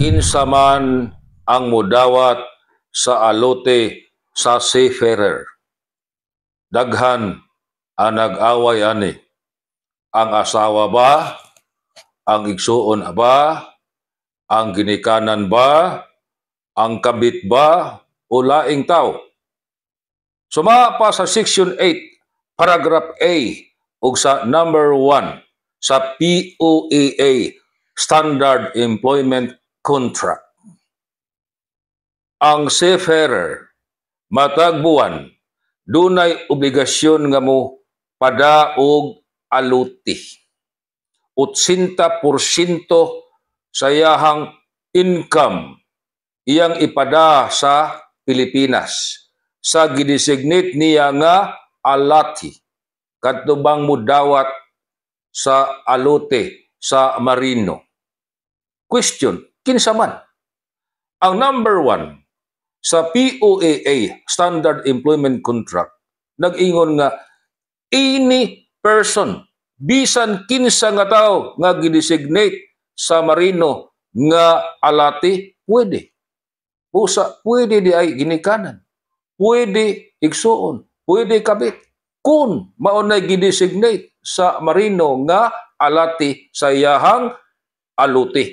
Kinsa man ang mudawat sa alote sa seafarer? Daghan ang nag-away ani. Ang asawa ba? Ang igsuon ba? Ang ginikanan ba? Ang kabit ba? O laing tao? Suma pa sa Section 8, Paragraph A ug sa number 1 sa POEA Standard Employment Contract. Ang seafarer matag buwan dunay obligasyon nga mo pada og aluti. 80% sa iyahang income iyang ipada sa Pilipinas sa gidesignate niya nga alati, kadto bang mudawat sa alote sa marino. Question, kinsa man? Ang number 1 sa POEA Standard Employment Contract nag-ingon nga any person, bisan kinsa nga tao nga gidesignate sa marino nga alati, pwede. Busa, pwede di ay ginikanan. Pwede igsuon, pwede kabit. Kung mao nay gidesignate sa marino nga alati sa iyahang aluti.